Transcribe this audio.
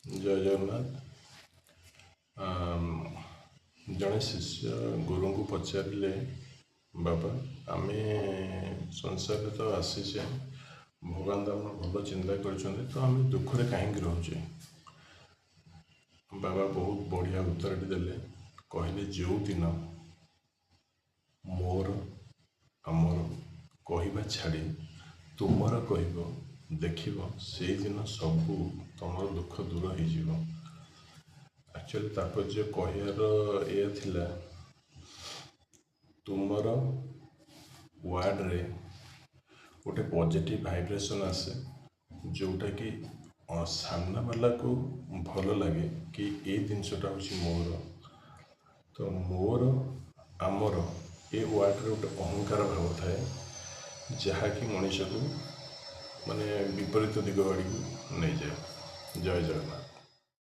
ଜୟ ଜଗନ୍ନାଥ। ଜଣେ ଶିଷ୍ୟ ଗୁରୁଙ୍କୁ ପଚାରିଲେ, ବାବା, ଆମେ ସଂସାରରେ ତ ଆସିଛେ, ଭଗବାନ ତ ଆମର ଭଲ ଚିନ୍ତା କରିଛନ୍ତି, ତ ଆମେ ଦୁଃଖରେ କାହିଁକି ରହୁଛେ? ବାବା ବହୁତ ବଢ଼ିଆ ଉତ୍ତରଟି ଦେଲେ। କହିଲେ, ଯେଉଁଦିନ ମୋର ଆମର କହିବା ଛାଡ଼ି ତୁମର କହିବ, ଦେଖିବ ସେଇଦିନ ସବୁ ତମର ଦୁଃଖ ଦୂର ହେଇଯିବ। ଆକ୍ଚୁଆଲି ତାତ୍ପର୍ଯ୍ୟ କହିବାର ଏଇଆ ଥିଲା, ତୁମର ୱାର୍ଡ଼ରେ ଗୋଟେ ପଜିଟିଭ୍ ଭାଇବ୍ରେସନ୍ ଆସେ, ଯେଉଁଟାକି ସାମ୍ନା ବାଲାକୁ ଭଲ ଲାଗେ କି ଏଇ ଜିନିଷଟା ହେଉଛି ମୋର। ତ ମୋର ଆମର ଏ ୱାର୍ଡ଼ରେ ଗୋଟେ ଅହଙ୍କାର ଭାବ ଥାଏ, ଯାହାକି ମଣିଷକୁ ମାନେ ବିପରୀତ ଦିଗ ଆଡ଼ିକୁ ନେଇଯାଏ। ଜୟ ଜଗନ୍ନାଥ।